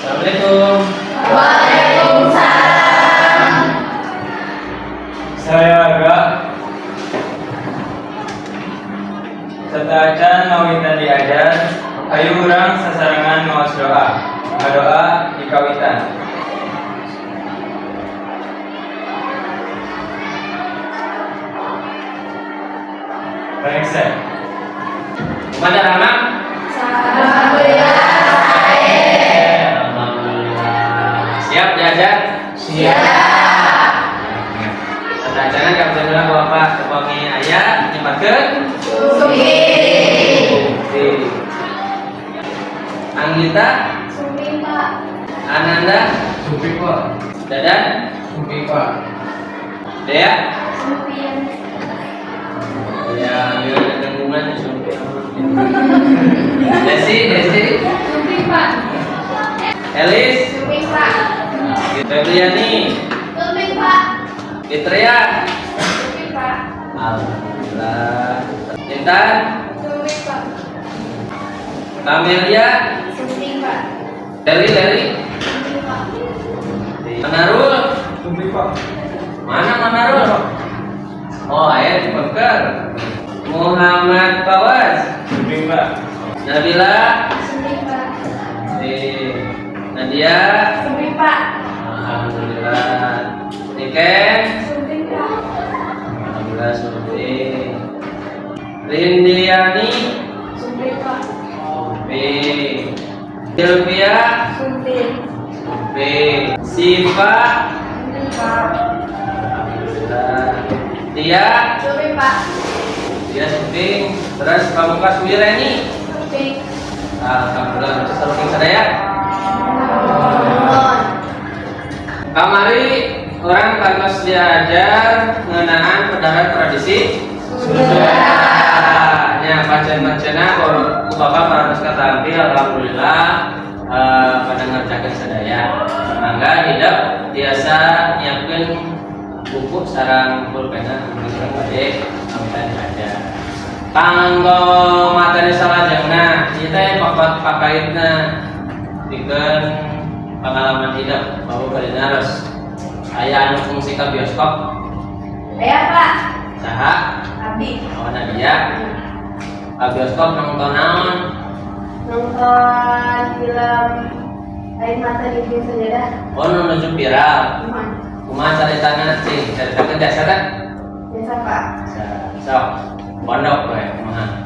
Assalamualaikum. Waalaikumsalam. Saya Aga. Sateuacan ngawitan diajar, hayu urang sasarengan maos doa. Ngadoa dikawitan. Rengse. Kumaha Rama? Alhamdulillah. Alhamdulillah. Siap diajar? Siap. Sateuacanna kawitan heula Bapak upami aya nyebutkeun Sumping. Anggita, Sumping, Pak. Ananda, Sumping, Pak. Dadan, Sumping, Pak. Dea. Sumping. Ya, ambil dengkungan sumping. Desi, Desi, Sumping, Pak. Elis, Sumping, Pak. Febriani, Sumping, Pak. Fitria. Sumping, Pak. Alhamdulillah. Intan, Sumping, Pak. Kamelia, Sumping, Pak. Leli, Leli, Sumping, Pak. Manarul. Sumping, Pak. Mana Manarul? Oh, aya di Pengker. Muhammad Fawaz, Sumping, Pak. Nabila, Sumping, Pak. Nadia, Sumping, Pak. Alhamdulillah. Niken, Sumping, Pak. Alhamdulillah sumping. Rindiani, Sumping, Pak. Sumping. Silvia, Sumping. Sumping. Siva, Sumping, Pak. Alhamdulillah. Tia, Sumping, Pak. Tia sumping. Terus Pamungkas Wireni, Sumping. Alhamdulillah, terus sumping sadaya. Kamari urang kantos diajar ngeunaan pedaran tradisi Sunda. Nya pancen-pancena ku bapak parantos katampi, alhamdulillah, pada ngerjakeun sadaya. Mangga hidep tiasa nyiapkeun buku sareng pulpena urang bade ngawitan diajar. Kanggo materi salajengna, ieu teh pokok pakaitna pikeun pengalaman hidup bahwa bade naros. Aya anu fungsi ka bioskop? Aya, Pak. Saha? Abdi. Oh, Nadia. Ka bioskop nonton naon? Nonton film Air Mata di Ujung Sajadah. Oh, nu nuju viral. Kumaha? Kumaha caritana, cing? Caritakeun jasa kan? Biasa, Pak. Sok pondok we kumaha?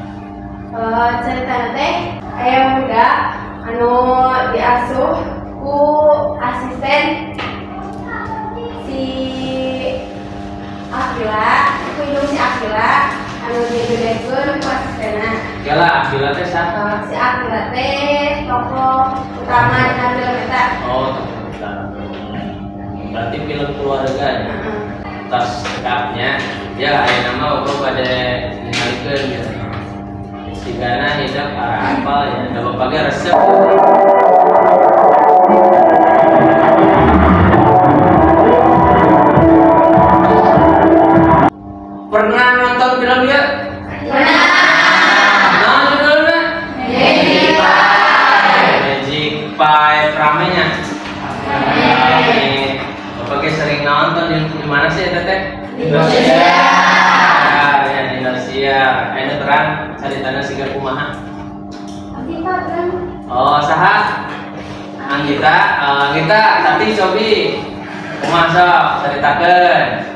Cerita teh aya budak anu diasuh ku asisten si Akila, ku indung si Akila anu digedekeun ku asistenna. Kela, Akila teh saha? Si Akila teh tokoh utama dina film eta. Oh, tokoh utama. Berarti film keluarga ya? Heeh. Tos cekapnya ya, aya nama uga pada ningalikeun ya. Sigana hidup para apal ya, da bapak ge resep. Pernah nonton film dia? Pernah. Nah, judulnya? Magic Pie. Magic Pie ramenya. Rame. Bapak ge sering nonton di mana sih eta teh? Di Indonesia. Ya, di Indonesia. Ayeuna terang caritana siga kumaha? Abdi, Pak, terang. Oh, saha? Anggita, Anggita, tapi cobi. Kumaha sok caritakeun?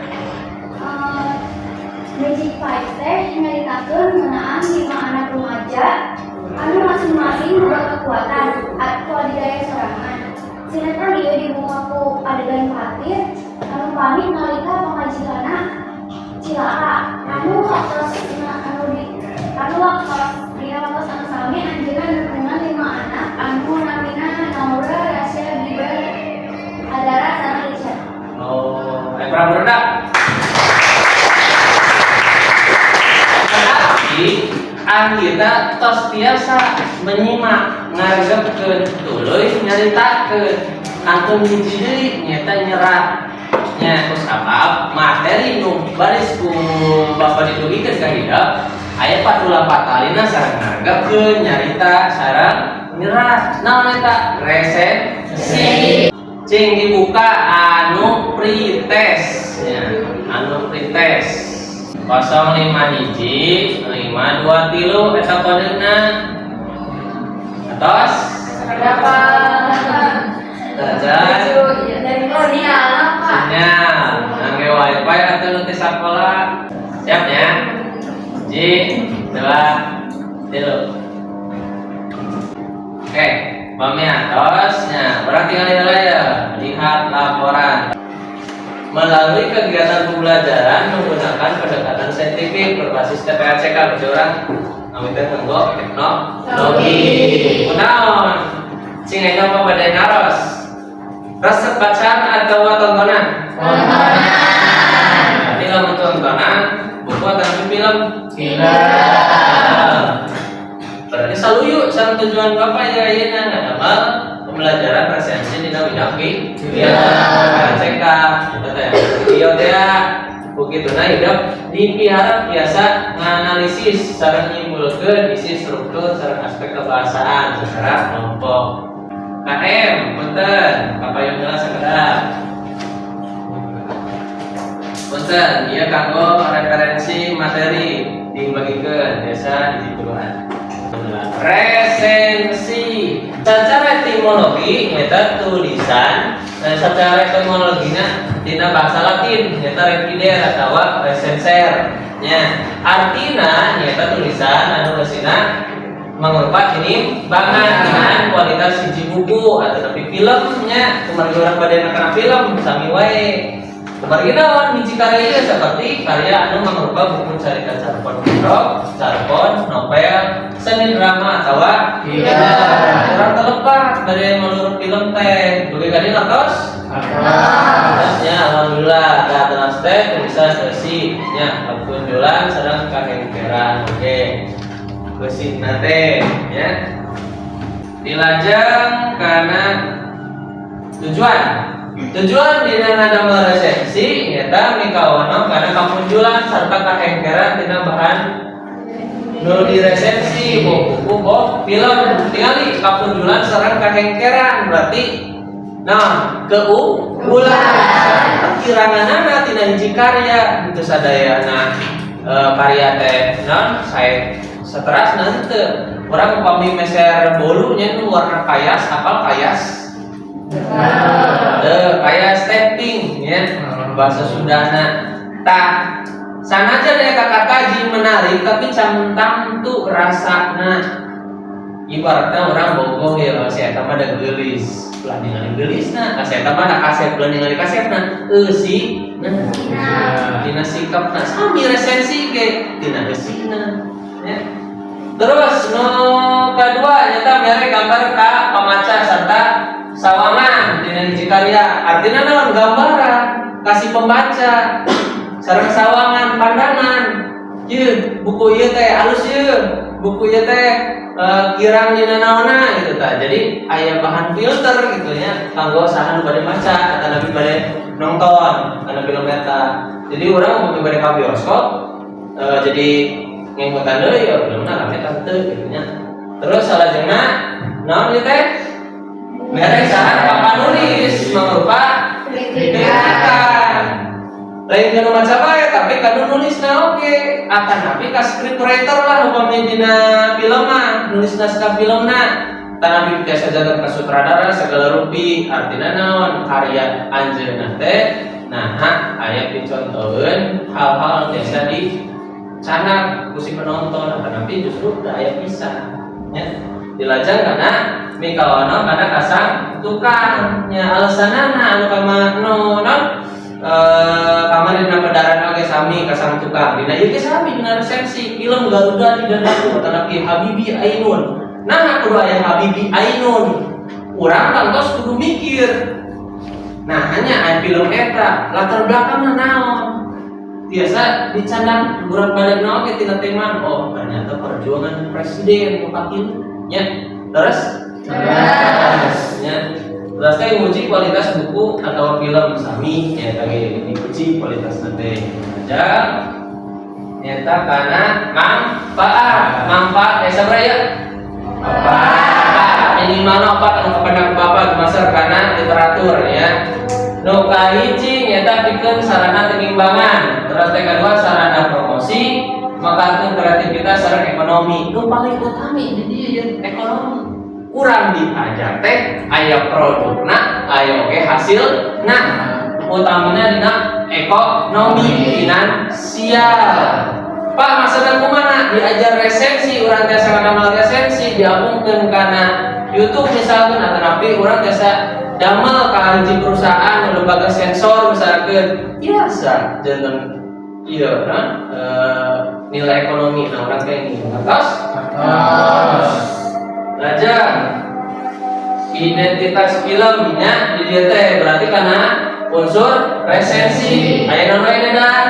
Magic Five teh nyaritakeun ngeunaan lima anak remaja anu masing-masing boga kekuatan atau adidaya sorangan. Sinetron ieu dibuka ku adegan fatir anu panik nalika pamajikanna cilaka anu waktos dina waktos anu sami anjeunna nepungan lima anak anu namina Naura, Rasya, Gibar, Adara, sareng Richard. Oh, pernah berenang. Tapi Anggita tos biasa menyimak, ngaregepkeun, tuluy nyaritakeun. Kantun hiji deui nyaeta nyerat. Nya ku sabab materi nu baris ku bapak didugikeun ka hidep aya patula patalina sareng ngaregepkeun, nyarita sareng Nyerat. Naon eta? Resensi. Cing dibuka anu pretest ya, anu pretest 051 523 eta kodena. Atos? Berapa? Tajan. Dari sinyal, Pak. Sinyal, ngangge wifi atau nu ti sakola. Siap ya? Hiji, dua, tilu. Oke, pami atos nya. Urang tinggal heula ya. Lihat laporan. Melalui kegiatan pembelajaran menggunakan pendekatan saintifik berbasis TPACK, berarti urang ngambil nganggo teknologi. Kunaon? Cing ayeuna apa bade naros? Resep bacaan atau tontonan? Tontonan. Berarti lamun tontonan buku atau film? Film. Berarti saluyu sareng tujuan Bapak ya ayeuna ngadamel pembelajaran resensi dina bidang film. TPACK gitu teh. Ieu teh begituna hidup dipiharap biasa nganalisis sareng nyimpulkeun isi, struktur, sareng aspek kebahasaan secara kelompok. KM, punten, kapayun heula sakedap. Punten, ieu kanggo referensi materi dibagikeun desa di puluhan. Resensi secara etimologi nyata tulisan, secara etimologinya dina bahasa Latin nyata revidere atau recenser nya, artina nyata tulisan anu eusina mangrupa tinimbangan ngeunaan kualitas hiji buku atau tapi filmnya. Kumargi urang bade kana film sami wae, kumargi naon hiji karya ieu seperti karya anu mangrupa buku carita carpon pendok, carpon, novel, seni drama atawa Film. Urang telepak dari menurut film teh dugi ka dieu ngartos? Nya, alhamdulillah. Tah, terus teh tulisan eusi nya kapunjulan sareng kahengkeran. Oke. Eusina teh nya. Dilajeng kana tujuan. Tujuan dina ngadamel resensi nyata mikawono kana kapunjulan sarta kahengkeran tina bahan nu diresensi, boh buku boh film. Tingali kapunjulan sareng kahengkeran berarti nah keunggulan kiranganana tina hiji karya itu sadayana, karya teh non saya seterasna teu urang upami meser bolu nya nu warna kayas, apal kayas? Teu, kayas teh pink nya bahasa Sundana. Tah, sanajan eta kataji menarik tapi can tangtu rasana. Ibaratnya urang bogoh ya si eta mah da geulis, ulah ningali geulisna, ka si eta mah da kasep, ulah ningali kasepna, eusi nah tina sikapna. Sami resensi ge tina eusina ya. Terus nu kadua nyata mere gambar ka pamaca serta sawangan dina hiji karya. Artinya naon? Gambaran kasih pembaca sareng sawangan pandangan. Ieu buku ieu teh alus, ieu buku ieu teh kirang dina naonna gitu tah. Jadi aya bahan filter gitu nya kanggo saha nu bade maca atau nabi bade nonton kana film eta. Jadi urang mun bade ka bioskop, jadi ngemutan deui ya filmna rame tah teu gitu nya. Terus salajengna naon ieu teh? Mere saha panulis mangrupa kritikan. Lain kanu maca bae tapi kanu nulisna oge, akan tapi ka scriptwriter lah upami dina film mah nulis naskah filmna, tanapi biasa janten ka sutradara segala rupi. Artinya naon? Karya anjeunna teh nah aya picontoheun hal-hal anu biasa dicanak ku si penonton, atanapi justru udah aya pisan nya. Dilajeng kana mikawono kana kasang tukang nya, alasanana anu kama nu non kamari dina pedaran oge sami kasang tukang, dina ieu ge sami dina resensi film Garuda di Dadaku atanapi Habibie Ainun. Nah, kudu aya Habibie Ainun, urang tangtos kudu mikir nah hanya aya film eta latar belakangna naon, biasa dicandak urang pada oge tina tema, oh ternyata perjuangan presiden nu katilu nya. Terus terus nya, terus teh nguji kualitas buku atau film sami nya tadi diuji kualitas nanti aja nyata karena manfaat. Manfaat sabaraha ya? Manfaat. Minimalna opat anu kapendak bapak dumasar kana literatur ya. Nu kahiji nyaeta pikeun sarana tinimbangan, terus teh kadua sarana promosi, makarkeun kreativitas sareng ekonomi. Nu paling utami di dieu ya ekonomi. Kurang diajar teh aya produkna, aya oge hasilna. Utamina dina ekonomi finansial. Pak, maksudna kumaha? Diajar resensi, urang tiasa ngadamel resensi, diapungkeun kana YouTube misalkan, atau napi urang tiasa damel ka hiji perusahaan, lembaga sensor misalkan, biasa janten iya nah, nilai ekonomi. Nah, urang kayak gini atas. Atas. Lajeng identitas filmnya di dieu teh berarti karena unsur resensi aya naon wae, Dedan?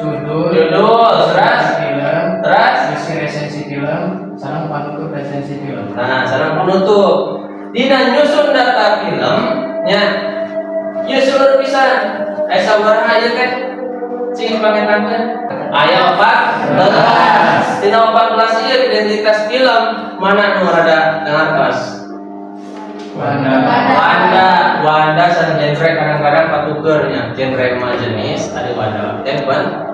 Judul. Judul, terus? Film. Terus? Isi resensi film sareng panutup resensi film. Nah, sareng penutup. Dina nyusun data film nya ieu seueur pisan. Aya sabaraha ieu teh? Cing pangintenkeun. Aya 14. Dina 14 ieu identitas film mana nu rada ngartos? Wanda. Wanda, Wanda sareng genre kadang-kadang patukernya. Genre mah jenis, ada wanda teh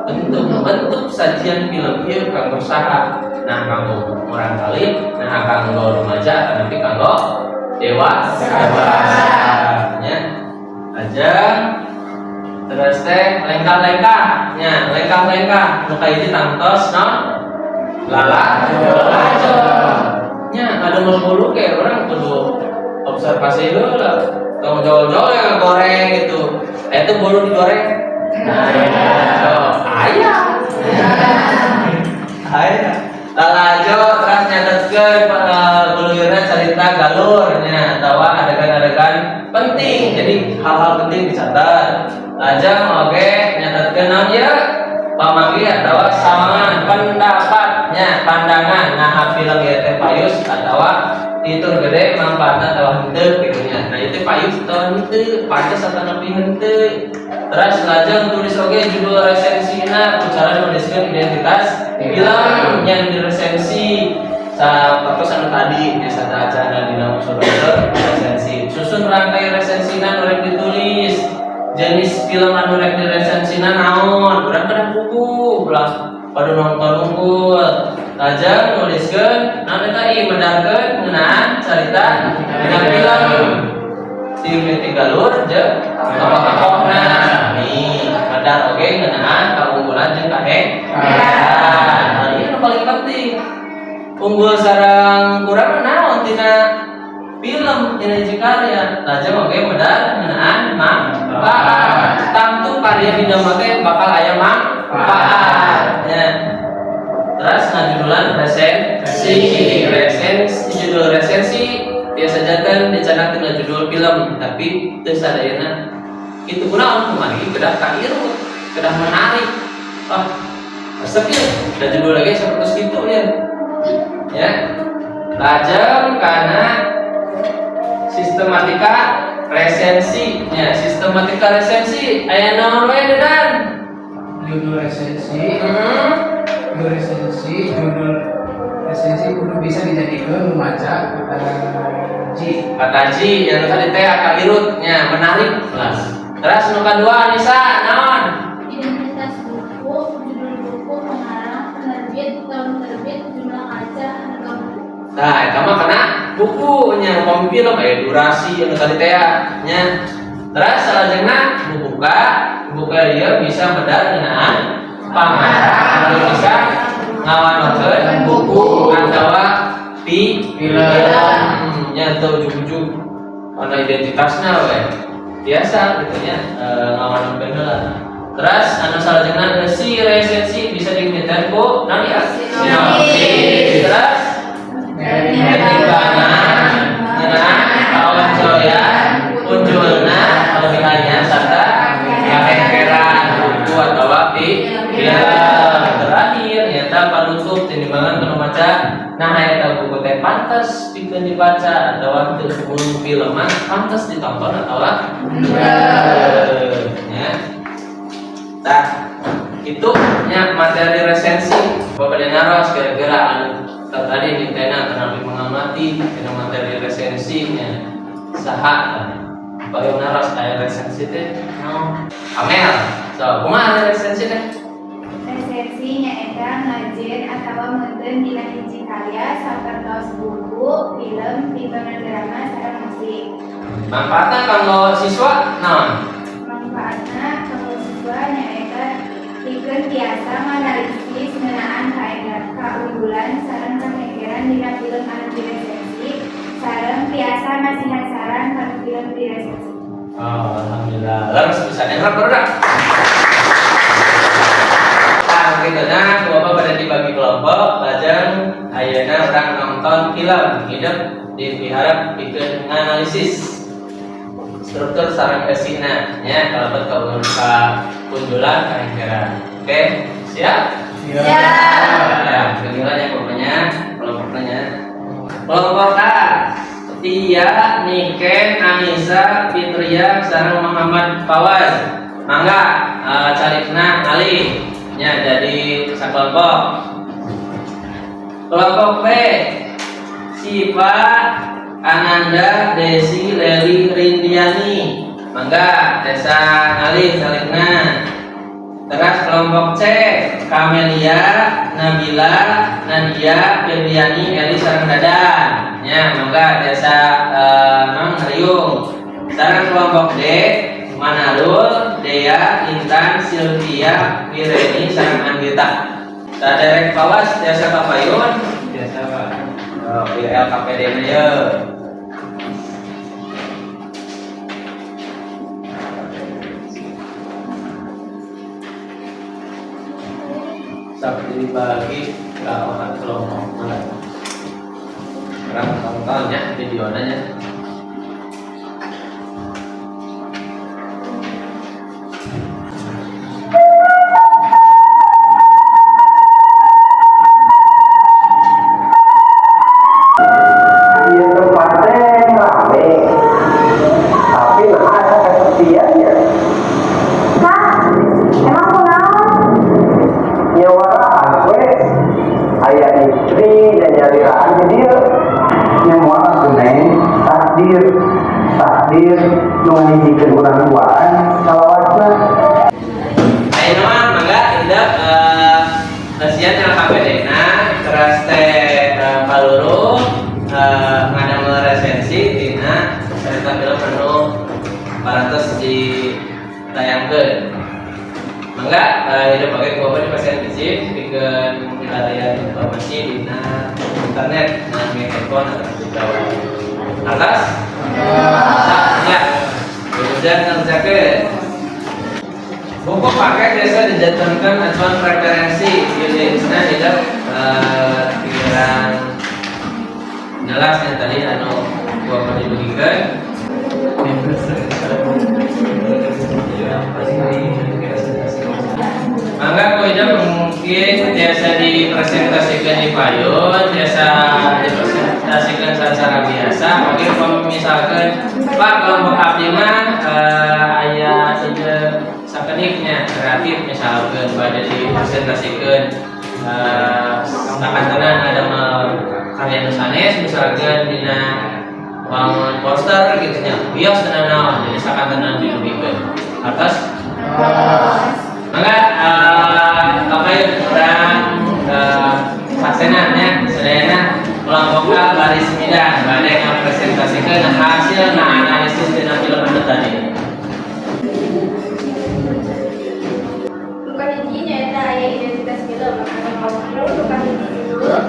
bentuk bentuk sajian film ieu kanggo saha? Nah, kanggo orang kali, nah kanggo remaja, atau nanti kanggo dewasa. Dewasa. Nya. Aja terus teh lengkah-lengkah nya, lengkah-lengkah nu kahiji tangtos no lala lalajo nya ada bulu kayak urang kudu observasi dulu lah, tong jol-jol yang goreng gitu. Itu bolu digoreng, nah so aya aya lalajo. Terus nyatetkeun guluyurna cerita galurnya atawa adegan-adegan penting, jadi hal-hal penting dicatat. Lajeng oge nyatetkeun naon ieu pamanggih atawa sawangan pendapatnya, pandangan, nah film ieu teh payus atawa fitur gede manfaatna atawa henteu gitu nya. Nah, itu payus atawa henteu, pantes atau nepi henteu. Terus lajeng tulis oge judul resensina, cara nuliskeun identitas film yang diresensi sapertos anu tadi nya, sateuacanna dina unsur resensi. Susun rangkai resensina nu rek ditulis, jenis film anu rek diresensina naon, urang kedah buku ulah pada nonton unggul. Lajeng nuliskeun naon eta ieu, medarkeun ngeunaan carita dina film ti mimiti galur jeung tokoh-tokohna nih, medar oge ngeunaan kaunggulan jeung kaheran. Nah, ieu nu paling penting, unggul sareng kurang naon tina film, tina hiji karya. Lajeng oge medar ngeunaan manfaat. Tangtu karya dina teh bakal aya manfaat nya. Terus ngajudulan resensi, resensi, judul resensi biasa janten dicandak tina judul film, tapi teu sadayana kitu. Kunaon? Kumargi kedah kairut, kedah menarik. Ah, resep ya da judul lagi seperti itu ya. Ya, lajeng karena sistematika resensi ya, sistematika resensi aya naon wae, Dedan? Judul resensi. Judul resensi, judul resensi kudu bisa dijadikan membaca kata G. Kata G yang tadi teh kairut nya, menarik lah. Terus nu kadua, Nisa, naon? Identitas buku, judul buku, pengarang, penerbit, tahun terbit, jumlah kaca, harga buku. Nah, eta mah kana buku nya. Upami film aya durasi anu tadi teh nya. Terus salajengna buka buka ieu bisa medar ngeunaan pangarang, anu bisa ngawanokeun buku atawa Film. Nya, teu ujug-ujug kana identitasna we. Biasa gitu nya, ngawanokeun heula. Terus anu salajengna si resensi bisa dimiliki ku naon ya? Sinopsis. Terus pertimbangan ngeunaan kawancoyan, unjulna, kelebihannya, serta kaheran buku atau film. Terakhir nyata panutup, tinimbangan nu maca, nah eta buku teh pantes pikeun dibaca atau teu, mun film mah pantes ditonton atau henteu nya. Tah, itu nya materi resensi. Bapak naros kira-kira anu tadi mintena atau pengalaman. ngamati dina materi resensinya. Saha Pak naros aya resensi teh naon? Amel. So, kumaha resensi teh? Resensi nyaeta ngajen atawa meunteun dina hiji karya sapertos buku, film, tontonan drama sareng musik. Manfaatna kanggo siswa naon? Manfaatna kanggo siswa nyaeta pikeun tiasa nganalisis ngeunaan kaunggulan sareng kahengkeran dina film anu diresensi sareng tiasa masihan saran kana film diresensi. Oh, alhamdulillah. Leres bisa nengok barudak. Nah, gitu, nah, ku Bapak pada dibagi kelompok, lajeng ayeuna urang nonton film hidup dipiharap pikeun nganalisis struktur sareng eusina nya kalebet kaunjulan kahengkeran. Oke, siap? Siap. Ya, giliran ya pokoknya kelompoknya. Kelompok A, Tia, Niken, Anissa, Fitria, sareng Muhammad Fawaz. Mangga, carikna Ali nya jadi sakelompok. Kelompok B, Siva, Ananda, Desi, Leli, Rindiani. Mangga, desa Ali carikna. Terus kelompok C, Kamelia, Nabila, Nadia, Firdiani, Eli, sareng Dadan. Ya, mangga desa non Riung. Sareng kelompok D, Manarul, Dea, Intan, Sylvia, Wireni, sareng Anggita. Saderek Pawas, desa Papayun. Biasa, Pak. Oh, iya LKPD nya ye. Sok dibagi ke opat kelompok mana? Urang tonton ya videonya nya. Di tempatnya rame, tapi nah ada kesepiannya. Kak, emang kunaon? Nyawaraan we, aya istri dan nyaliraan di dieu. Nya moal atuh, Neng, takdir takdir nu ngahijikeun urang duaan salawasna. Ayeuna mah mangga indep lesian LKPD na teras teh paluruh ngadamel resensi tina cerita film anu parantos ditayangkeun. Mangga hidup pakai ku Bapak di pasien biji pikeun milarian informasi dina internet nah handphone atau komputer. Atas? Ya. Kemudian ngerjakeun buku paket biasa dijatuhkan acuan preferensi jenisnya tidak pikiran jelasnya tadi anu gua mau dibagikan. Mangga ku Ida mungkin biasa dipresentasikan di payun, biasa dipresentasikan secara biasa. Mungkin kalau misalkan Pak kelompok abdi mah aya ide sakediknya kreatif misalkan pada dipresentasikan sakantenan ada karya nu sanes misalkan dina bangun poster gitu nya bios tenan naon jadi sakantenan didugikeun atas. Mangga Bapak urang saksena nya sadayana kelompok A baris 9 bade ngapresentasikan hasil analisis dina film anu tadi. Nu kahiji nyaeta aya identitas film anu nu kahiji judul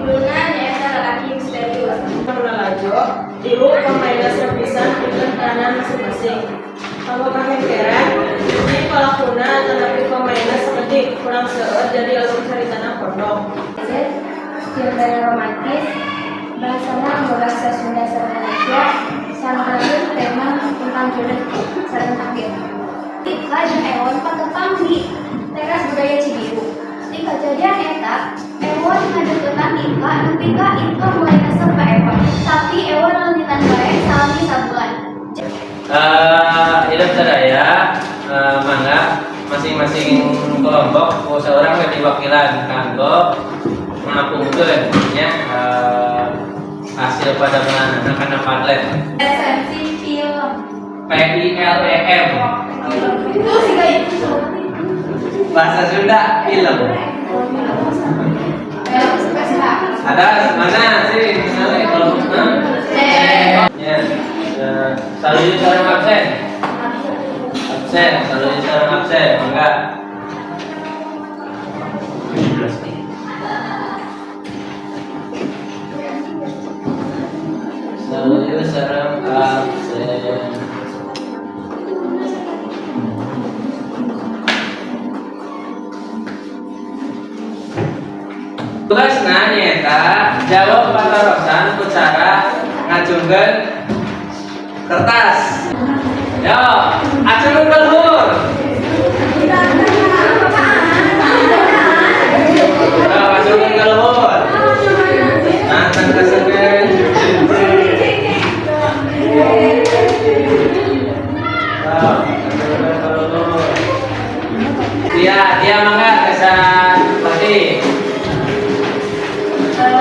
judulna nyaeta Lelaki Misterius. Lalajo, tilu pemainna servisan pikeun peranan masing-masing. Kanggo kahengkeran, ini palakuna tetapi pemainna sakedik kurang seueur jadi alur caritana pondok. Z, genre romantis, bahasana anggo bahasa Sunda sareng Indonesia, sareng tema tentang jodoh sareng takdir. Ika jeung Ewon patepang di teras budaya Cibiru. Di kejadian eta, Ewon ngadeukeutan Ika nepi ka Ika mulai resep ka Ewon. Tapi Ewon leungitan bae salami sabulan. Hidup sadaya mangga masing-masing kelompok ku seorang we diwakilan kanggo ngapungkeun nya. padamelanana kana Padlet. Resensi film. PILEM. Itu sih kayak itu. Bahasa Sunda film. Ada mana sih misalnya kalau mana? C. Ya, ya. Selalu sareng absen. Absen, selalu sareng absen, enggak. 17 nih. Selalu sareng absen. Tugasna nyaeta jawab patarosan ku cara ngacungkeun kertas. Yo, acungkeun ka luhur. Yo, acungkeun ka luhur. Nah, tangkesekeun. Yo, acungkeun ka luhur. Dia, dia mangga kesan pasti.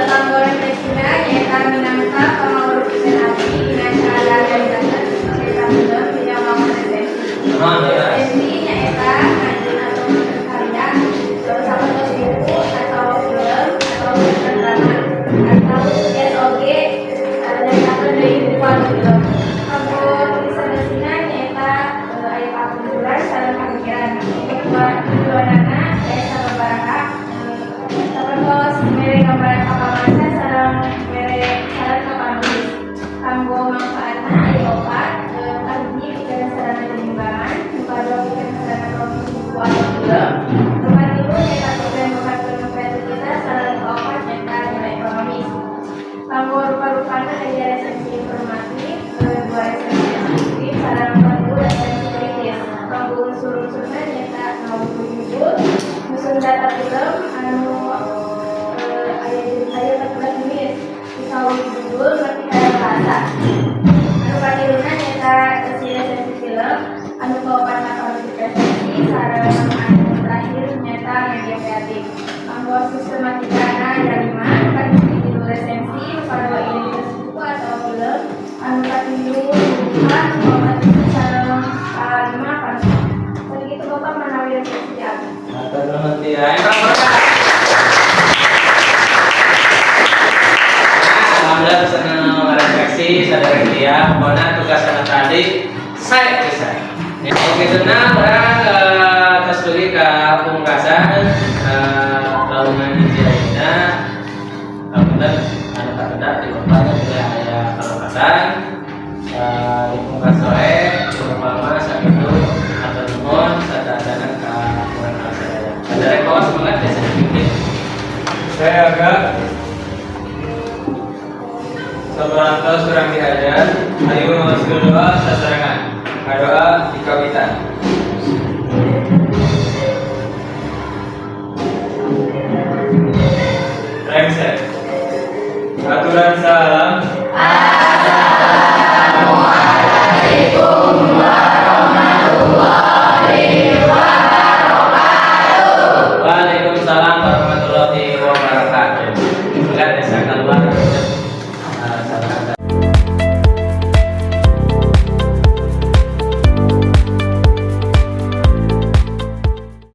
Kanggo refleksina nyaeta minangka pamawur pisan abdi dina cara nyaritakeun cerita film dina wangun resensi. Nuhun, ya. Resensi nyaeta ngajieun atau nulis karya sapertos buku atau film atau film drama atau tiasa oge nyaritakeun deui buku atau film. Kanggo tulisan nyaeta aya kakumpulan sareng pamikiran. Tujuanana aya sababaraha, sapertos mere gambaran ka pamaca sareng mere saran ka panulis. Kanggo mangfaatna aya opat, kahiji pikeun sarana penimbangan, nu kadua pikeun sarana promosi buku atau film, nu katilu nyaeta pikeun nguatkeun kreativitas, sareng nu kaopat nyaeta nilai ekonomis. Kanggo rupa-rupana aya resensi informatif, dua resensi deskriptif, sareng tilu resensi kritis. Kanggo unsur-unsurna nyaeta ngawuh judul, nyusun data film anu aya aya 14 jenis, disawuh judul nepi ka bahasa. Anu katiluna nyaeta isi resensi film, anu kaopatna penutup resensi, sareng anu terakhir nyaeta media kreatif. Kanggo sistematikana aya lima, anu kahiji judul resensi, nu kadua identitas buku atau film, anu katilu duka, nu kaopat isi, sareng kalima penutup. Sakitu, Bapak, manawi resensi abdi. Hatur nuhun, Tia. Yang berapa? Nah, alhamdulillah bisa merefleksi sadar dia. Pokoknya tugas anak tadi saya bisa. Ya, oke, nah, urang tos dugi ka pungkasan laungan hiji ayeuna. Alhamdulillah anu kakendak di bapaknya bila aya kalepatan. Di pungkas wae, di bapak mah sakitu, hatur nuhun sadayana ka urang sadaya. Sadaya kawas semangat biasa dipimpin. Saya agak saparantos urang dihajar, ayo maos doa sasarengan. Ngadoa dikawitan.